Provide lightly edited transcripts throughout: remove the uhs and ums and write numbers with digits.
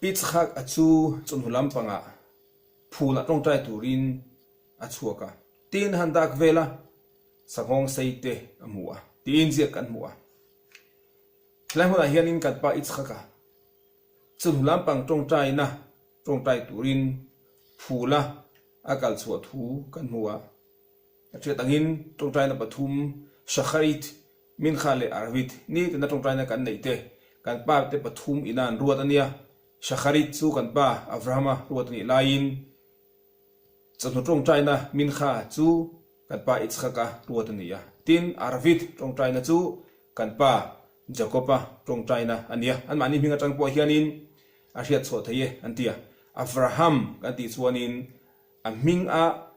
Yitzhak a chu chawhnu lampangah phulah tawngtai turin a chhuak a, tiin han dak vel a, sanghawng sei te a hmu a, tiin ziak kan hmu a. Helai hmunah hianin kan pa Yitzhak a chawhnu lampang tawngtaina tawngtai turin phula a kal chhuah thu kan hmu a. A hriat angin tawngtaina pathum Shacharit, Mincha leh Arvit ni tina tawngtaina kan neih te kan pa te pathum ina an ruat a nia. Shacharit chu kan pa Avrahama ruat a nih laiin chawhnu tawngtaina Mincha chu kan pa Yitzhaka ruat a ni a. Tin, Arvit tawngtaina chu kan pa Jakoba tawngtaina a nia. Anmahni hming atang pawh hianin a hriat chhuah thei e an ti a. Avraham kan tih chuanin a hming a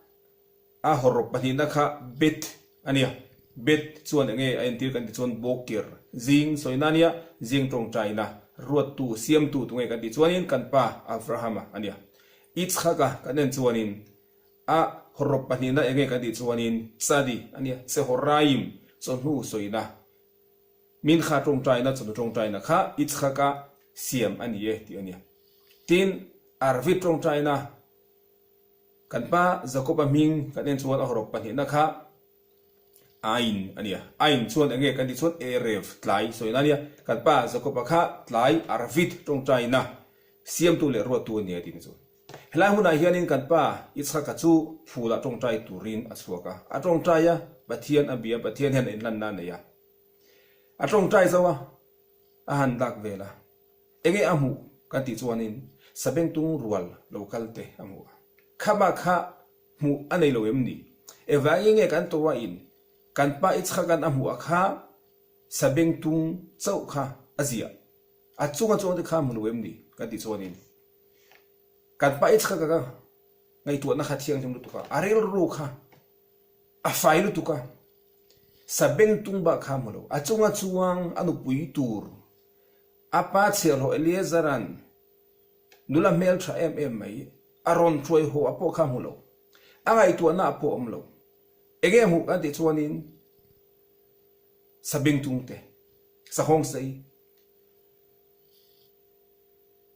A hawrawp pahnihna kha Bet a nia. Bet chuan enge a entir kan ti chuan Bawkir, zing sawina a nia, zing tawngtaina, ruattu, siamtu tunge kan tih chuanin kan pa Avrahama a nia. Yitzhaka kan en chuanin a hawrawp pahnihna enge kan tih chuanin Tzadi a nia, Chehoraim, chawhnu sawina, Mincha tawngtaina, chawhnu tawngtaina kha Yitzhaka siam a ni e tih a nia. Tin, Arvit tawngtaina, Kan pa Jakob-a hming kan en chuan a hawrawp pahnihna kha Ain a nia. Ain chuan eng nge kan tih chuan Erev, tlai sawina a nia. Kan pa Jakob-a kha tlai Arvit tawngtaina siamtu leh ruattu a nia tihna chu. Helai hunah hianin kan pa Yitzhaka chu phulah tawngtai turin a chhuak a. A tawngtai a, Pathian a bia, Pathian hian a inhlanna a nei a. A tawngtai zo a, a han dak vel a. Enge a hmuh kan tih chuanin Sabengtung rual lo kal te a hmu a. Khama kha hmuh a nei lo em ni? Evangin nge kan Torah in kan pa Yitzhak-a'n a hmuh a kha Sabengtung chauh kha a ziah? A chunga chuang te kha a hmu lo em ni? Kan tih chuanin kan pa Yitzhak-a kha ngaihtuahna kha thianghlim lutuk a, a rilru kha a fai lutuk a, Sabengtung bak kha a hmu lo. A chunga chuang a nupui tur A pa chhiahhlawh Eleazara'n nula hmel tha em em mai a rawn hruai haw a pawh kha hmu lo. A ngaihtuahna a pawh awm lo. Enge hmuh kan tih chuanin Sabengtung te, Sahawng sei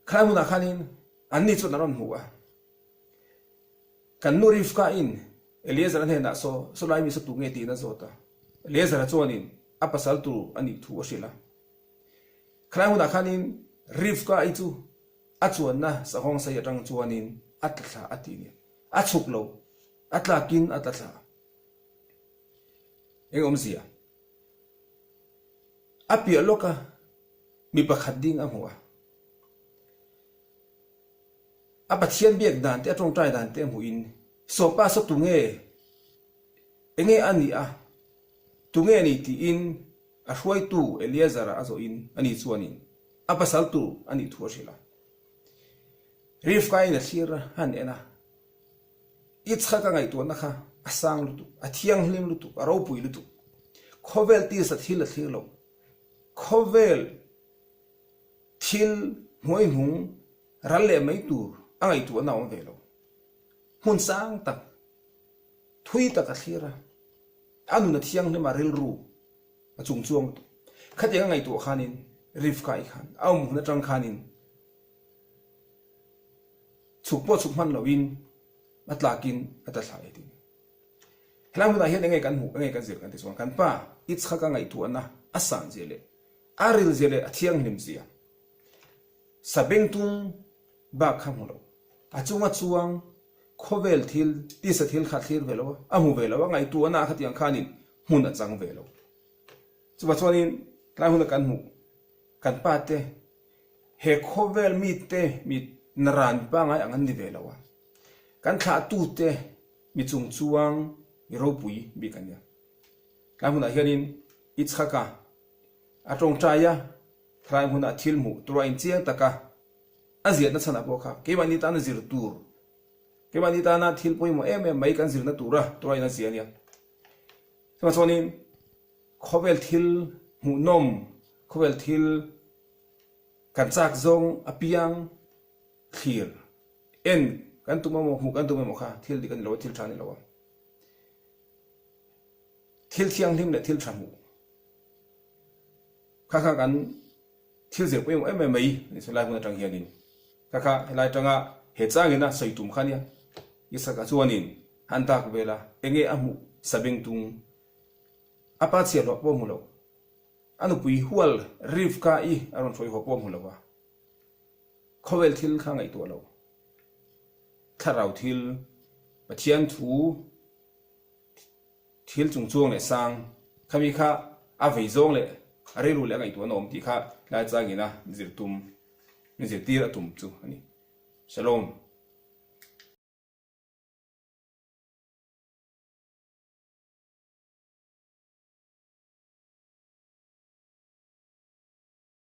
khalai hmunah khanin anni chuan an rawn hmu a. Kan nu Rivka-in Eleazar-a hnenah saw saw lai mi saw tu nge tiin a zawt a. Eleazar-a chuanin a pasal tur a nih thu a hrilh a. Khalai hunah khanin Rivka-i chu a chuanna sahawng sei atang chuanin a tla thla a ti nia. A chhuk lo, a tlakin a tla thla. Eng awmzia? A piah lawka mi pakhat ding a hmu a. A Pathian biak dan te, a tawngtai dan te a hmuhin, Sawpa saw tunge? Enge a nih a? Tunge a nih tiin A hruaitu Eleazar-a a zawhin ani chuanin a pasal tur a nih thu a hrilh a. Rivka-in a thlir a han en a, Yitzhak-a ngaihtuahna kha a sang lutuk, a thianghlim lutuk, a ropui lutuk. Khawvel tisa thil a thlir lo. Khawvel thil hnuaihnung ral leh mai tur a ngaihtuahna a awm ve lo. Hmun sang tak, thui tak a thlir a. A nun a thianghlim a rilru a chung chuang lutuk. Khatiang a ngaihtuah khanin Rivka-i khan a awm hun atang khanin chhuk pawh chhuk hman loin a tlakin a ta thla e tiin. Helai hmunah hian enge kan hmuh, enge kan zir kan ti chuan kan pa Yitzhak-a ngaihtuahna a san zia leh a ril zia leh a thianghlim zia Sabengtung bak kha hmu lo. A chunga chuang Khawvel thil, tisa thil kha a thlir ve lo a, a hmu ve lo a, ngaihtuahna khatiang khanin hmun a chang ve lo. Chuvah chuanin tlai huna kan hmuh kan pa te he khawvel mite mi naran pangai ang an ni ve lo a, kan thlahtu te mi chungchuang mi ropui bik an nia. Tlai hmunah hianin Yitzhaka a tawngtai a, thlai hmuna thil hmuh tura inchiang taka A ziahna chhanah pawh kha keimahni tana zir tur, keimahni tana thil pawimawh em em mai kan zirna tura tuain a zia a nia. Chuvang chuanin khawvel thil hmuhnawm, khawvel thil kan chak zawng apiang thlir en kan tum emaw hmuh kan tum emaw kha thil dik a ni lo a, thil tha a ni lo a. Thil thianghlim leh thil tha hmuh kha kha kan Thil zir pawimawh em em mai ni chu lai hmun atang hianin. Kha kha helai tanga he changin a sawi tum kha nia. Isaka chuanin han dak vel a, enge a hmuh sabengtung a pa chhiahhlawh pawh hmu lo. A nupui hual Rivka-i a rawn hruai haw pawh hmu lo a, khawvel thil kha ngaihtuah lo. Thlarau thil, Pathian thu thil chungchuang leh sang khami kha a vei zawng leh a rilru leh a ngaihtuahna awm tih kha tlai changin a zir tum, zirtir a tum chu a ni. Shalom.